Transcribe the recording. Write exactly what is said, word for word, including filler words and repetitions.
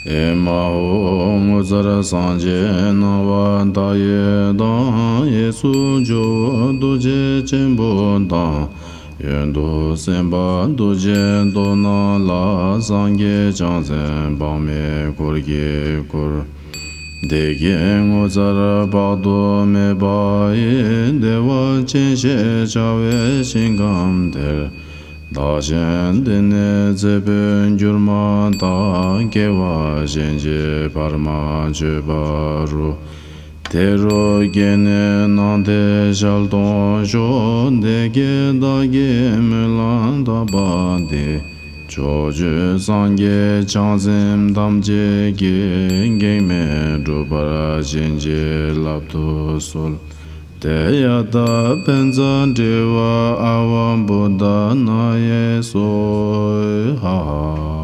ཨེ་མ་ཧོ། ངོ་མཚར་སངས་རྒྱས་སྣང་བ་མཐའ་ཡས་དང་། གཡས་སུ་ཇོ་བོ་རྡོ་རྗེ་ཆེན་པོ་དང་། གཡོན་དུ་སེམས་དཔའ་རྡོ་རྗེ་མདོག་ནག་ལ། སངས་རྒྱས་བྱང་སེམས་དཔག་མེད་འཁོར་གྱིས་བསྐོར། བདེ་དགྱེས་ངོ་མཚར་དཔག་ཏུ་མེད་པ་ཡི། བདེ་བ་ཅན་ཞེས་བྱ་བའི་ཞིང་ཁམས་དེར། བདག་གཞན་འདི་ནས་ཚེ་འཕོས་གྱུར་མ་ཐག། སྐྱེ་བ་གཞན་གྱིས་བར་མ་ཆོད་པ་རུ། དེ་རུ་སྐྱེས་ནས་སྣང་མཐའི་ཞལ་མཐོང་ཤོག། དེ་སྐད་བདག་གིས་སྨོན་ལམ་བཏབ་པ་འདི། ཕྱོགས་བཅུའི་སངས་རྒྱས་བྱང་སེམས་ཐམས་ཅད་ཀྱིས། གེགས་མེད་འགྲུབ་པར་བྱིན་གྱིས་བརླབ་ཏུ་གསོལ། ཏདྱ་ཐཱ། པཉྩ་དྲི་ཡ་ཨ་ཝ་བོ་དྷ་ན་ཡེ་སྭཱ་ཧཱ།